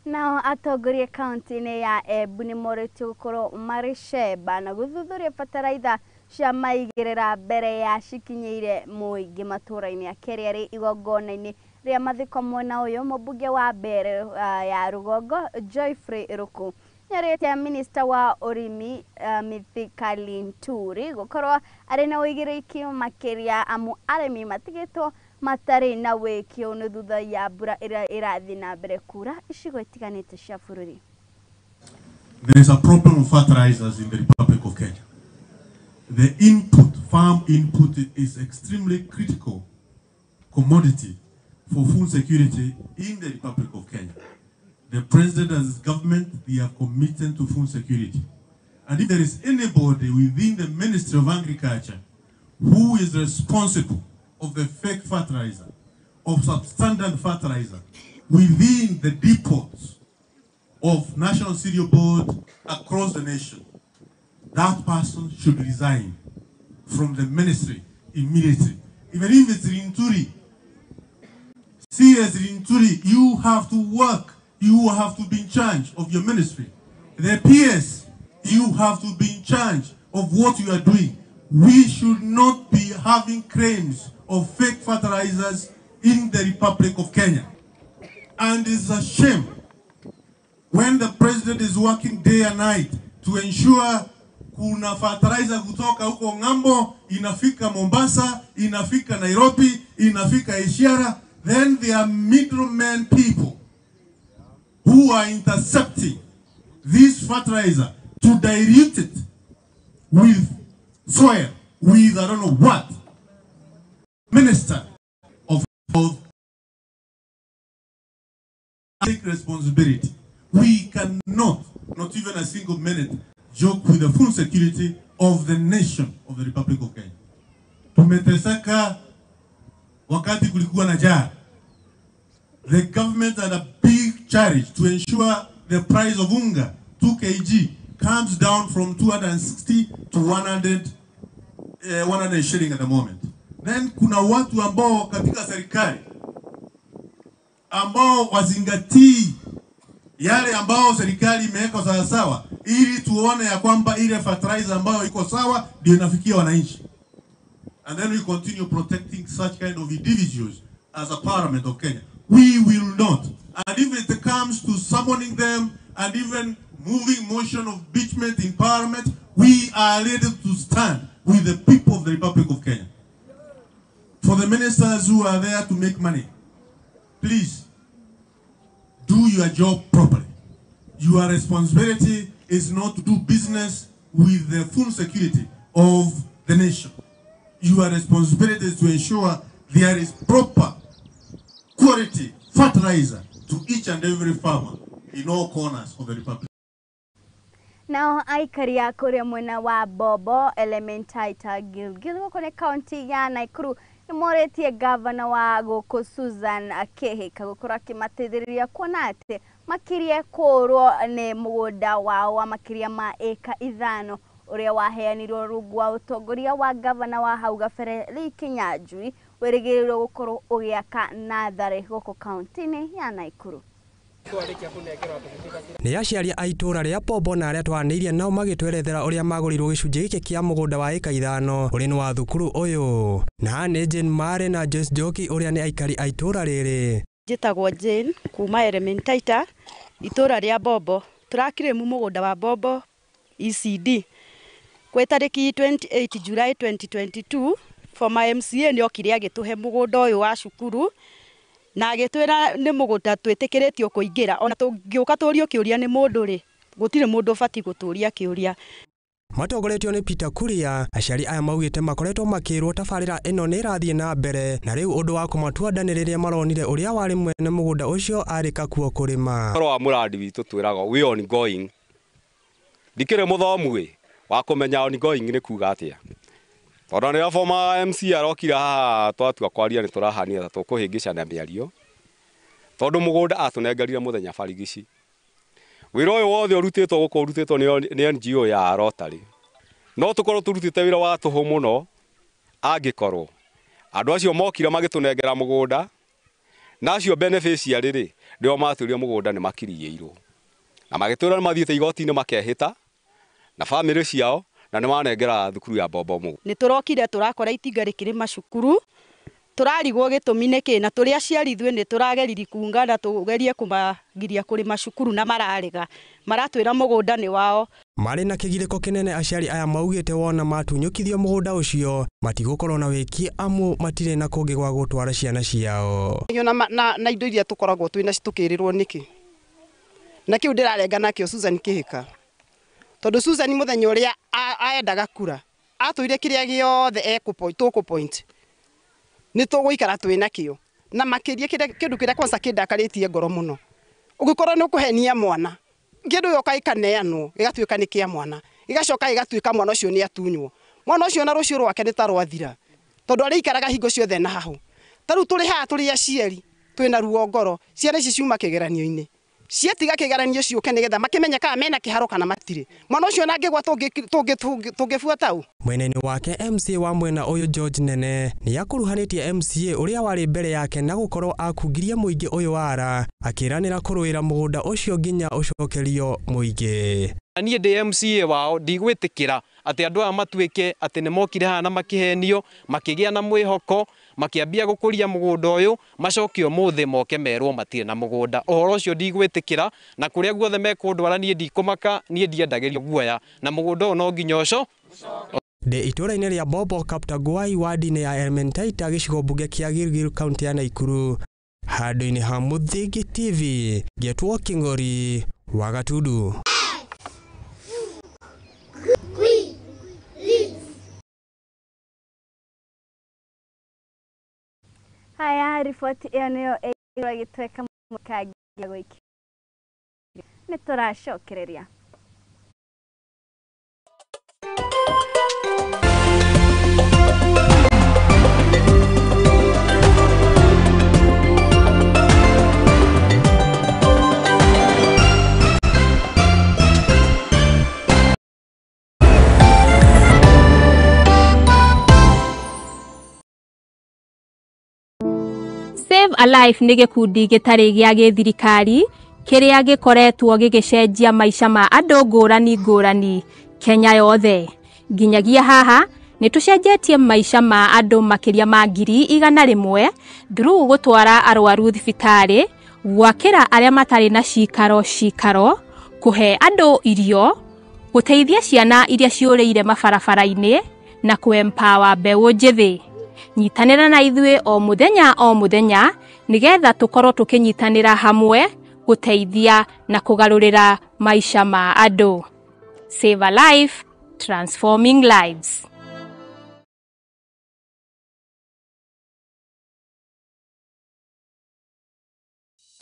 Nao atongoria kaunti-inĩ ya Embu nĩ morĩtio gũkorwo marĩ cemba na gũthuthuria bataraitha cia maigĩrĩra mbere ya cikinyĩire mũingĩ matũũra-inĩ. Akĩaria arĩ igongona-inĩ rĩa mathiko mwena ũyũ, mũmbunge wa mbere ya rũgongo Geoffrey Ruku nĩarĩtie minista wa ũrĩmi Mithika Linturi gũkorwo arĩ na ũigĩrĩrĩki makĩria amu arĩmi matigĩtwo matarĩ na wĩkio nĩ thutha ya mbura ĩrĩa ĩrathiĩ na mbere kura icigo itiganĩte cia bũrũri. There is a problem of fertilizers in the Republic of Kenya. The input, farm input, is extremely critical commodity for food security in the Republic of Kenya. The president and his government, they are committed to food security. And if there is anybody within the Ministry of Agriculture who is responsible of the fake fertilizer, of substandard fertilizer, within the depots of National Cereal Board across the nation, that person should resign from the ministry immediately. Even if it's Linturi, CS Linturi, you have to work. You have to be in charge of your ministry. The PS, you have to be in charge of what you are doing. We should not be having claims of fake fertilizers in the Republic of Kenya. And it's a shame when the president is working day and night to ensure kuna fertilizer kutoka huko ng'ambo inafika Mombasa, inafika Nairobi, inafika Ishiara, then there are middlemen people who are intercepting this fertilizer to dilute it with soil, with I don't know what. Minister of Health, take responsibility. We cannot, not even a single minute, joke with the full security of the nation of the Republic of Kenya. Tumeteseka wakati kulikuwa na njaa. The government had a big charge to ensure the price of unga, 2 kg, comes down from 260 to 100 shilling at the moment. Then kuna watu ambao katika serikali ambao wazingatii yale ambao serikali imeweka sawa sawa, ili tuone ya kwamba ile fertilizer ambayo iko sawa ndio inafikia wananchi. And then we continue protecting such kind of individuals as a parliament of Kenya. We will not. And if it comes to summoning them and even moving motion of impeachment in parliament, we are ready to stand with the people of the Republic of Kenya. For the ministers who are there to make money, please do your job properly. Your responsibility is not to do business with the full security of the nation. Your responsibility is to ensure there is proper quality fertilizer to each and every farmer in all corners of the Republic. Nao aikari a kũrĩa mwena wa Bobo Elementaita Gilgil gũkũ nĩ kaunti ya Nakuru nĩmorĩtie gavana wa gũkũ Susan Kihika gũkorwo akĩmateithĩrĩria kuona atĩ makirie kũũrwo nĩ mũgũnda wao wa makĩria ma ĩka 5 ũrĩa waheanirwo rungu wa ũtongoria wa gavana wa hau gabere Lee Kinyanjui wĩrĩgĩrĩirwo gũkorwo ũgĩaka natharĩ gũkũ kaunti-inĩ ya Nakuru. Nĩ aciari a itũũra rĩa Bombo na arĩa twaranĩirie nao magĩtwerethera ũrĩa magũrĩirwo gĩcunjĩ gĩkĩ kĩa mũgũnda wa ĩka 5 ũrĩ nĩ wa thukuru ũyũ. Na haha nĩ Jane Mare na Joyce Njoki ũrĩa nĩ aikari a itũũra rĩrĩ. Njĩtagwo Jane kuma Elementaita itũũra rĩa Bombo. Tũrakirĩmu mũgũnda wa Bombo ECD kwĩ tarĩki 28 July 2022 former MCA nĩ okire agĩtũhe mũgũnda ũyũ wa cukuru na agĩtwĩra nĩ mũgũnda twĩtĩkĩrĩtio kũingĩra, ona tũngĩũka tũrio kĩũria nĩ mũndũ rĩ, gũtirĩ mũndũ ũbatiĩ gũtũria kĩũria. Matongoretio nĩ Peter Kuria, aciari aya maugĩte makoretwo makĩrwo tabarĩra ĩno nĩ ĩrathiĩ na mbere na rĩu ũndũ wa kũmatua nda nĩ rĩrĩa maronire ũrĩa warĩ mwene mũgũnda ũcio arĩ kakuo kũrĩma. Ũhoro wa mũrandi witũ twĩragwo we ongoing, ndikĩrĩ mũthomu ĩ wa kũmenya ongoing nĩ kuga atĩa, tondũ nĩrĩo former MC arokire haha twatua kwaria nĩ tũrahania ta tũkũhĩngĩcana mĩario, tondũ mũgũnda atũnengerire mũthenya barigici. Wĩra ũyũ wothe ũrutĩtwo gũkũ ũrutĩtwo nĩ NGO ya Rotary, no tũkorwo tũrutĩte wĩra wa tũhũ mũno angĩkorwo andũ acio mokire magĩtũnengera mũgũnda na acio beneficiary rĩ nĩo matũrire mũgũnda nĩ makiriyĩirwo na magĩtwĩra nĩ mathiĩte igoti-inĩ makehĩta na bamĩrĩ ciao na nĩ manengera thukuru ya Bombo mũgũnda. Nĩ tũrokire tũrakora itinga rĩkĩrĩma cukuru, tũrarigwo gĩtũmi nĩkĩ, na tũrĩ aciari ithuĩ nĩ tũrageriri kuungana tũgerie kũmagiria kũrĩma cukuru na mararega, maratwĩra mũgũnda nĩ wao. Marĩ na kĩgirĩko kĩnene aciari aya maugĩte wona matunyũkithio mũgũnda ũcio matigũkorwo na wĩki amu matirĩ na kũngĩ gwa gũtwara ciana ciao. Na indo iria tũkoragwo twĩna tũkĩrĩrwo nĩkĩ, na kĩu ndĩrarenga nakĩo Susan Kihika, tondũ Susan mũthenya ũrĩa aendaga kura atwĩre kĩrĩa gĩothe tũkũ point nĩ tũgũikara twĩ nakĩo, na makĩria kĩndũ kĩrĩa kwanza kĩndakarĩtie ngoro mũno, ũngĩkorwo nĩ ũkũhenia mwana kĩndũ gĩoka gĩkaneanwo gĩgatuĩka nĩ kĩa mwana, gĩgacoka gĩgatuĩka mwana ũcio nĩ atunywo, mwana ũcio na rũciũ rwake nĩ ta rwathira, tondũ arĩikaraga hingo ciothe na hahũ. Ta rĩu tũrĩ haha tũrĩ aciari twĩna ruo ngoro, ciana ici ciuma kĩgeranio-inĩ, ciatiga kĩgeranio ciũke nĩgetha makĩmenye kana mena kĩharo kana matirĩ, mwana ũcio nangĩgwa tũngĩbuata ũ. Mwena-inĩ wake MCA wa mwena ũyũ George Nene nĩ akuruhanĩtie MCA ũrĩa warĩ mbere yake na gũkorwo akungirie mũingĩ ũyũ wara akĩranĩra kũrũĩra mũgũnda ũcio nginya ũcokerio mũingĩ. Niĩ ndĩ MCA wao ndigwĩtĩkĩra atĩ andũ aya matuĩke atĩ nĩ mokire haha na makĩhenio makĩgĩa na mwĩhoko makĩambia gũkũria mũgũnda ũyũ macoke ũmũthĩ moke merwo matirĩ na mũgũnda. Ũhoro ũcio ndigwĩtĩkĩra, na kũrĩa guothe mekũndwara niĩ ndikũmaka, niĩ ndiendagĩrio guoya na mũgũnda ũyũ no nginya ũco. Ndĩ itũũra-inĩ rĩa Bombo Kaptaguai wadi-inĩ ya Elementaita gĩcigo mbunge kĩa Gilgil kaunti ya Nakuru, handũ-inĩ ha Mũthingi TV ngetwo Kĩng'ori wa Gatundu. Haya, riboti ĩyo nĩyo ĩgĩtweka mũkangia gwiki nĩ tũracokereria. Save a Life nĩ gĩkundi gĩtarĩ gĩa gĩthirikari kĩrĩa gĩkoretwo gĩgĩcenjia maica ma andũ ngũrani ngũrani Kenya yothe. Nginyagia haha nĩ tũcenjetie maica ma andũ makĩria ma 100,000 through gũtwara arwaru thibitarĩ, gwakĩra arĩa matarĩ na cikaro cikaro, kũhe andũ irio, gũteithia ciana iria ciũrĩire mabarabara-inĩ na kũ-empower mbeũ njĩthĩ. Nyitanĩra na ithuĩ o mũthenya o mũthenya nĩgetha tũkorwo tũkĩnyitanĩra hamwe gũteithia na kũgarũrĩra maica ma andũ. Save a Life, transforming lives.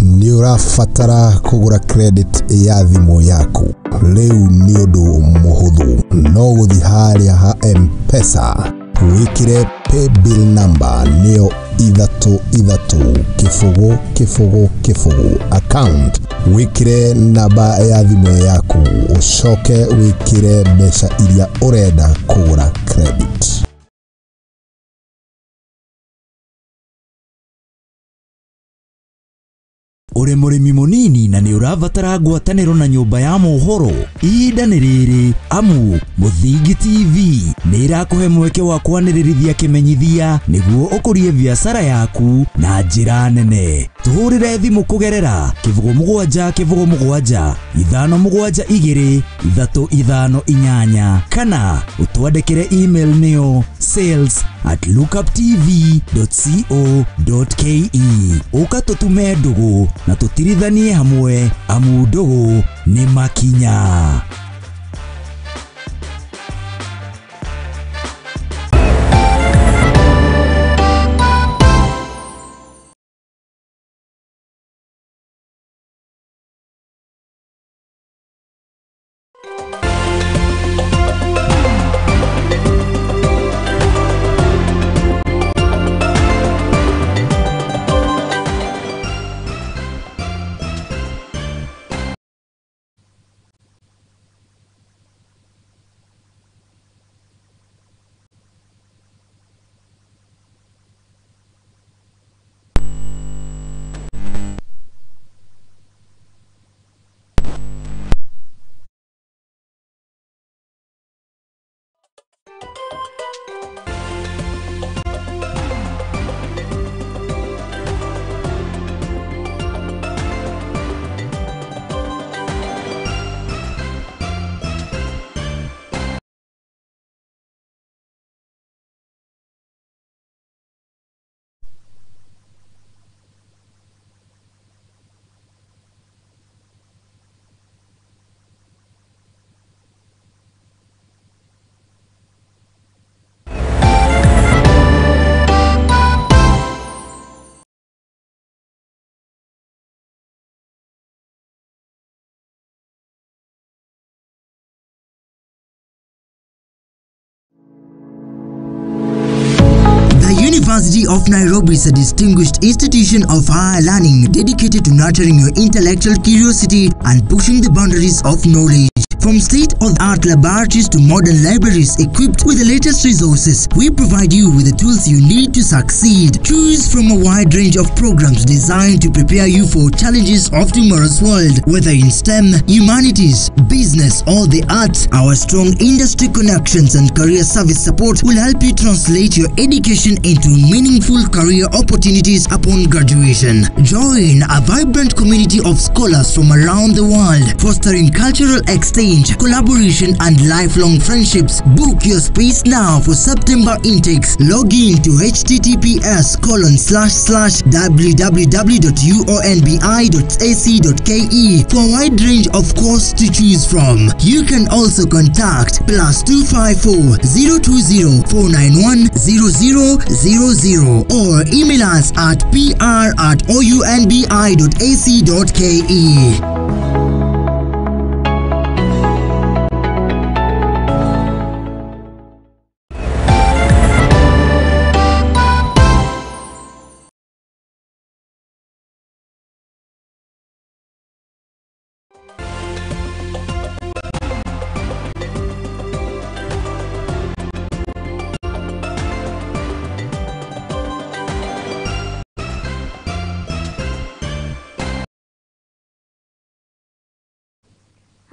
Nĩ ũrabatara kũgũra credit ya thimũ yaku rĩu nĩ ũndũ mũhũthũ no gũthiĩ harĩa ha M-Pesa wĩkĩre paybill number nĩyo 3 3 0 0 0 account wĩkĩre namba ya thimũ yaku ũcoke wĩkĩre mbeca iria ũrenda kũgũra credit. Uri mũrĩmi mũnini na nĩ ũrabatara ngwatanĩro na nyũmba ya mohoro ihinda nĩ rĩrĩ amu Mũthingi TV nĩ ĩrakũhe mweke wa kwanĩrĩrithia kĩmenyithia nĩguo ũkũrie biacara yaku na njĩra nene. Tũhũrĩre thimũ kũgerera 07 07 572 358 kana ũtwandĩkĩre email nĩyo sales@lookuptv.co.ke. Ũka tũtume ndũgũ na tũtirithanie hamwe amu ndũgũ nĩ makinya. University of Nairobi is a distinguished institution of higher learning dedicated to nurturing your intellectual curiosity and pushing the boundaries of knowledge. From state-of-the-art laboratories to modern libraries equipped with the latest resources, we provide you with the tools you need to succeed. Choose from a wide range of programs designed to prepare you for challenges of tomorrow's world, whether in STEM, humanities, business, or the arts. Our strong industry connections and career service support will help you translate your education into meaningful career opportunities upon graduation. Join a vibrant community of scholars from around the world, fostering cultural exchange, collaboration, and lifelong friendships. Book your space now for September intakes. Log in to https://www.uonbi.ac.ke for a wide range of courses to choose from. You can also contact +254 020 491 0000 or email us at pr@ounbi.ac.ke.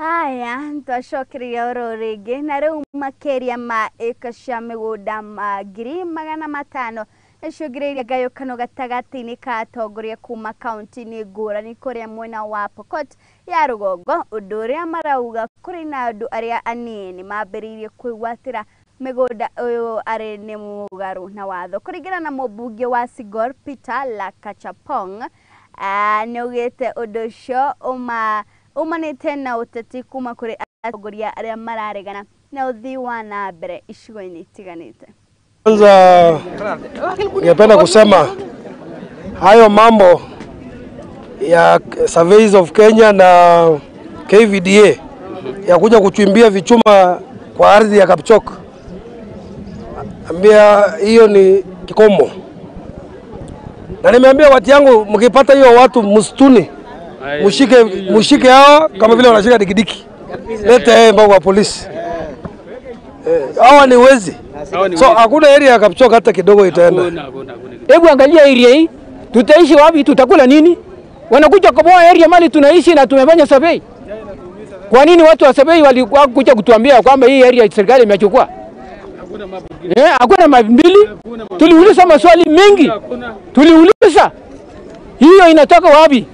Haya, twacokereria oro rĩngĩ na rĩu makĩria ma ĩka cia mĩgũnda ma 500,000 nĩciongĩrĩire ngayũkano gatagatĩ-inĩ ka atongoria kuma kaunti-inĩ ngũrani kũrĩa mwena wa Pokot ya rũgongo, ũndũ ũrĩa marauga kũrĩ na andũ arĩa anini mambĩrĩirie kwĩgwatĩra mĩgũnda ũyũ arĩ nĩ mũgarũ na watho. Kũringana na mũmbunge wa Sigor Peter Lakachapong, nĩaugĩte ũndũ ũcio umanĩte na ũteti kuma kũrĩ atongoria arĩa mararegana na ũthii wa na mbere icigo-inĩ itiganĩte. Kwanza ningependa kusema hayo mambo ya Surveys of Kenya na KVDA ya kuja kuchimbia vichuma kwa ardhi ya Kapchorwa, ambia hiyo ni kikomo. Na nimeambia watu yangu, mkipata hiyo watu msituni mushike hao kama vile wanashika dikidiki, lete mpaka kwa polisi. Hawa ni wezi. So hakuna area ya Kapchorwa hata kidogo itaenda. Hebu angalia area hii, tutaishi wapi? Tutakula nini? Wanakuja kuboa area mali tunaishi na tumefanya survey. Kwa nini watu wa survey walikuja kutuambia kwamba hii area serikali imechukua? Hakuna map mbili. Tuliuliza maswali mengi. Tuliuliza hiyo inatoka wapi?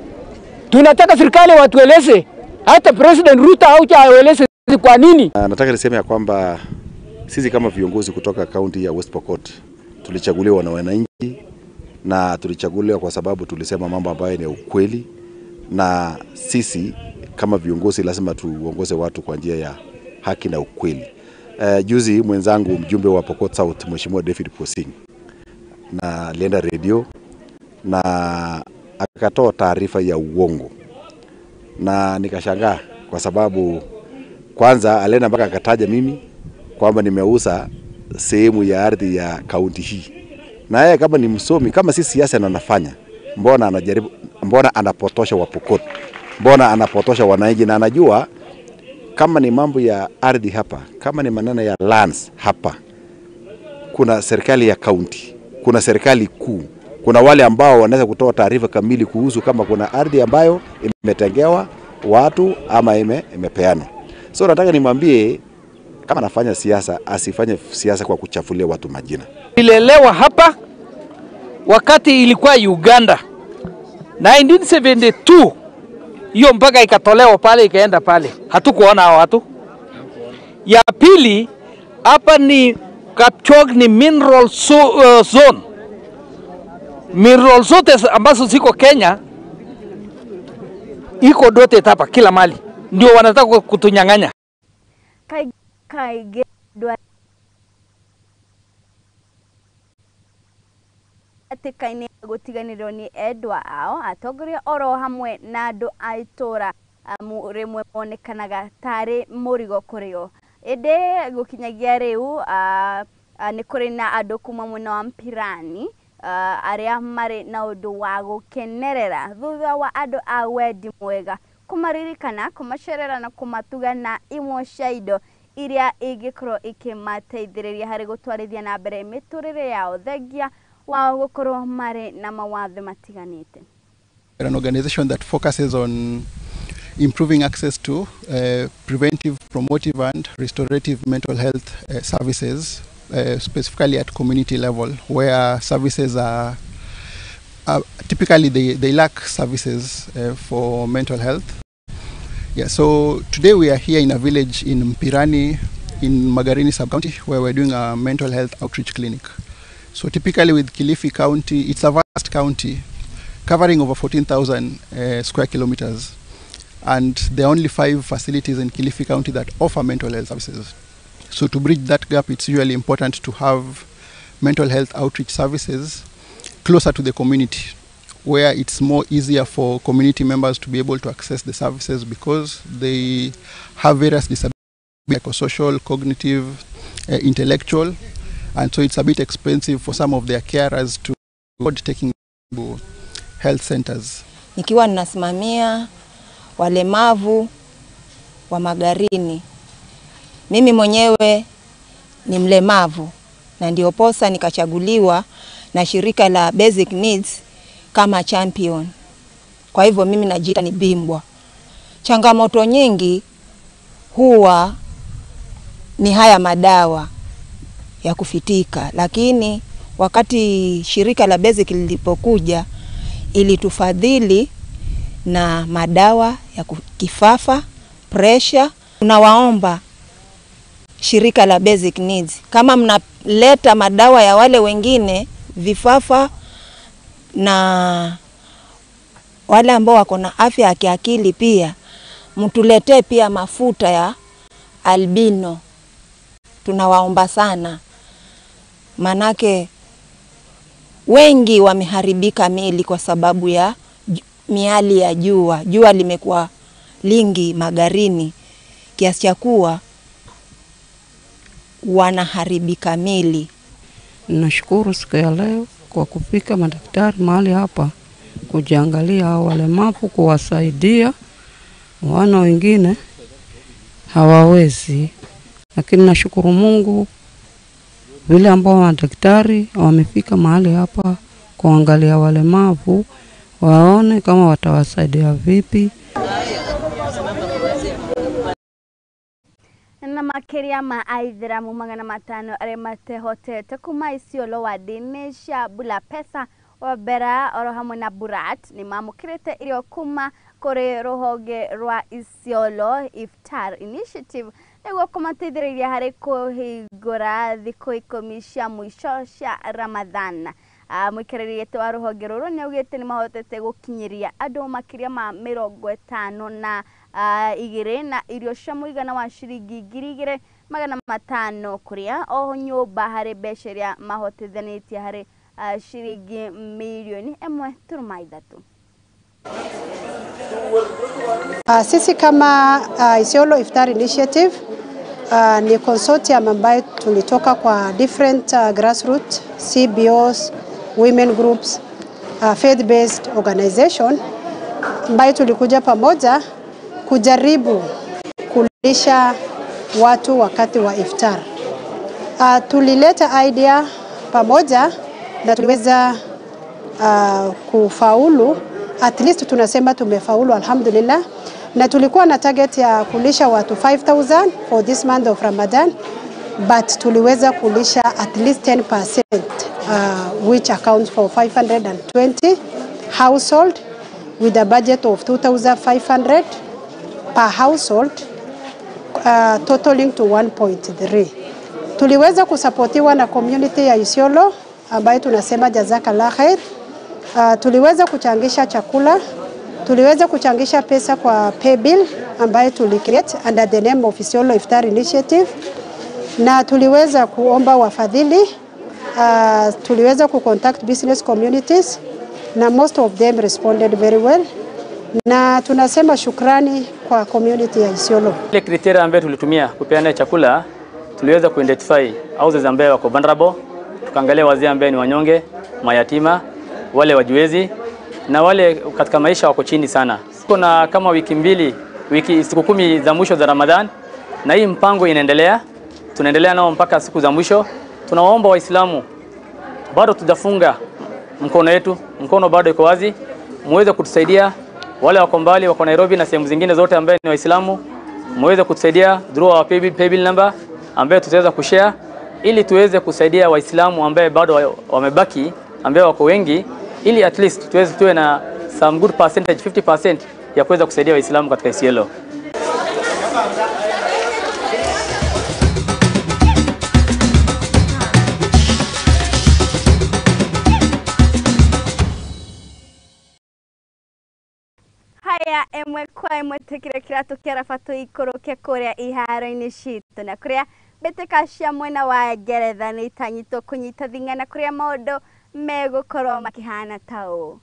Tunataka serikali watueleze, hata President Ruto au aeleze kwa nini. Nataka niseme ya kwamba sisi kama viongozi kutoka kaunti ya West Pokot tulichaguliwa na wananchi, na tulichaguliwa kwa sababu tulisema mambo ambayo ni ukweli, na sisi kama viongozi lazima tuongoze watu kwa njia ya haki na ukweli. Juzi mwenzangu mjumbe wa Pokot South Mheshimiwa David Posing na alienda radio na akatoa taarifa ya uongo, na nikashangaa kwa sababu kwanza alienda mpaka akataja mimi kwamba nimeuza sehemu ya ardhi ya kaunti hii. Na yeye kama ni msomi, kama si siasa na anafanya, mbona anajaribu, mbona anapotosha wa Pokot, mbona anapotosha wananchi? Na anajua kama ni mambo ya ardhi hapa, kama ni maneno ya lands hapa, kuna serikali ya kaunti, kuna serikali kuu, kuna wale ambao wanaweza kutoa taarifa kamili kuhusu kama kuna ardhi ambayo imetengewa watu ama imepeanwa. So nataka nimwambie kama anafanya siasa, asifanye siasa kwa kuchafulia watu majina. Nilelewa hapa wakati ilikuwa Uganda 1972, hiyo mpaka ikatolewa pale ikaenda pale, hatukuona hao watu. Ya pili, hapa ni Kapchorwa ni mineral zone. Mineral zote ambazo ziko Kenya iko dote hapa kila mali, ndio wanataka kutunyang'anya. Kaingĩ hatĩka-inĩ gũtiganĩrio nĩ endwa ao, atongoria oro hamwe na andũ a itũra rĩmwe monekanaga tarĩ mũrigo kũrĩ o. Ĩndĩ gũkinyagia rĩu nĩ kũrĩ na andũ kuma mwena wa Mpirani arĩa marĩ na ũndũ wa gũkenerera thutha wa andũ a wendi mwega kũmaririkana, kũmacerera na kũmatuga na imwe cia indo iria ingĩkorwo ikĩmateithĩrĩria harĩ gũtwarithia na mbere mĩtũrĩre yao thengia wao gũkorwo marĩ na mawathe matiganĩte. An organization that focuses on improving access to preventive, promotive and restorative mental health services, specifically at community level, where services are typically they lack services for mental health. Yeah, so today we are here in a village in Mpirani in Magarini sub-county, where we're doing a mental health outreach clinic. So typically with Kilifi County, it's a vast county covering over 14,000 square kilometers, and there are only 5 facilities in Kilifi County that offer mental health services. So to bridge that gap, it's usually important to have mental health outreach services closer to the community, where it's more easier for community members to be able to access the services because they have various disabilities, psychosocial, cognitive, intellectual, and so it's a bit expensive for some of their carers to afford taking to health centers. Nikiwa ninasimamia walemavu wa Magarini, mimi mwenyewe ni mlemavu na ndio posa nikachaguliwa na shirika la Basic Needs kama champion. Kwa hivyo mimi najiita ni bingwa. Changamoto nyingi huwa ni haya madawa ya kufitika, lakini wakati shirika la Basic lilipokuja ilitufadhili na madawa ya kifafa, pressure. Tunawaomba shirika la Basic Needs, kama mnaleta madawa ya wale wengine vifafa na wale ambao wako na afya ya kiakili, pia mtuletee pia mafuta ya albino. Tunawaomba sana, manake wengi wameharibika miili kwa sababu ya miali ya jua. Jua limekuwa lingi Magarini kiasi cha kuwa wanaharibika miili. Nashukuru siku ya leo kwa kufika madaktari mahali hapa kujiangalia hao walemavu, kuwasaidia wana wengine hawawezi, lakini nashukuru Mungu vile ambao madaktari wamefika mahali hapa kuangalia walemavu, waone kama watawasaidia vipi. Na makiria ma aithiramu 500 aria matehotete kuma Isiolo wadi-inĩ cia Bulapesa Wabera oro hamwe na Burat ni mamũkĩrĩte irio kuma kũrĩ rũhonge rwa Isiolo Iftar Initiative nĩguo kũmateithĩrĩria harĩ kũhingũra thikũ 10 cia mũico cia Ramadhan. Mũikarĩri wa rũhonge rũrũ nĩaugĩte nĩmahotete gũkinyĩria andũ makĩria ma 52 na irio cia mũigana wa ciringi 2,500 kũrĩa o nyũmba harĩ mbeca iria mahotithanĩtie harĩ ciringi milioni 1.3. Sisi kama Isiolo Iftar Initiative ni consortium ambayo tulitoka kwa different grassroots, CBOs, women groups, faith-based organization ambayo tulikuja pamoja kujaribu kulisha watu wakati wa iftar. Tulileta idea pamoja na tuliweza kufaulu. At least tunasema tumefaulu, alhamdulillah. Na tulikuwa na target ya kulisha watu 5,000 for this month of Ramadan, but tuliweza kulisha at least 10%, which accounts for 520 household with a budget of 2,500 per household, totaling to 1.3. Tuliweza kusapotiwa na community ya Isiolo ambayo tunasema jazakallah khair. Tuliweza kuchangisha chakula, tuliweza kuchangisha pesa kwa pay bill ambayo tulicreate under the name of Isiolo Iftar Initiative, na tuliweza kuomba wafadhili. Tuliweza kucontact business communities na most of them responded very well, na tunasema shukrani kwa community ya Isiolo. Ile criteria ambayo tulitumia kupeana chakula, tuliweza kuidentify houses ambayo wako vulnerable, tukaangalia wazee ambao ni wanyonge, mayatima, wale wajiwezi na wale katika maisha wako chini sana. Kuna kama wiki mbili, siku 10 za mwisho za Ramadhan, na hii mpango inaendelea, tunaendelea nao mpaka siku za mwisho. Tunawaomba Waislamu, bado tujafunga mkono wetu, mkono bado iko wazi, muweze kutusaidia. Wale wako mbali, wako Nairobi na sehemu zingine zote ambaye ni Waislamu, muweze kutusaidia through our paybill number ambayo tutaweza kushare ili tuweze kusaidia Waislamu ambaye bado wamebaki, ambaye wako wengi, ili at least tuweze tuwe na some good percentage, 50% ya kuweza kusaidia Waislamu katika Isiolo. Haya emwe kwa emwe tukire kiratu kiarafa tuikũrũke kũrĩa iharo-inĩ citũ na kũrĩa mbĩtĩka cia mwena wa Ngeretha nĩ itanyitwo kũnyita thing'ana kũrĩa maũndũ megũkorwo makĩhana ta ũũ.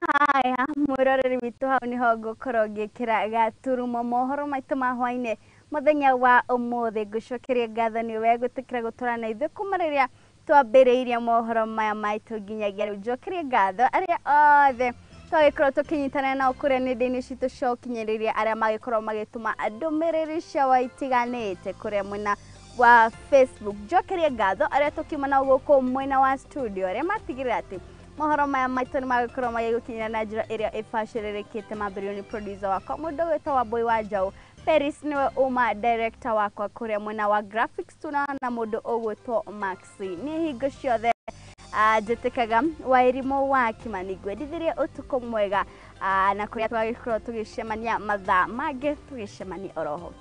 Haya mwiroreri witũ hau niho ngũkorwo ngĩkĩra gaturumo mohoro maitũ ma hwainĩ Muthenya wa umuthi ngucokeria ngatho ni we gwitikira gutura na ithuĩ kuma rĩrĩa twambĩrĩirie mohoro maya maitũ nginyagia rĩu. Njokerie ngatho arĩa othe twagĩkorwo tũkĩnyitanĩra nao kũrĩa nenda-inĩ citũ cia ũkinyanĩria, arĩa magĩkorwo magĩtũma ndũmĩrĩri ciao itiganĩte kũrĩa mwena wa Facebook. Njokerie ngatho arĩa tũkiuma nao gũkũ mwena wa studio, arĩa matigĩrĩra atĩ mohoro maya maitũ nĩ magĩkorwo magĩgũkinyĩra na njĩra ĩrĩa ĩbacĩrĩrĩkĩte. Mambĩrĩrio nĩ producer wakwa mũndũ wĩtwo Wambui wa Njaũ, Paris niwe uma director wakwa kũrĩa mwena wa graphics, tunaona mũndũ ũgwĩtwo Maxi. Nĩ hingo ciothe njĩtĩkaga Wairimũ wa Kimani, ngwendithirie ũtukũ mwega, na kũrĩa twagĩkorwo tũgĩcemania mathaa mangĩ tũgĩcemania oroho.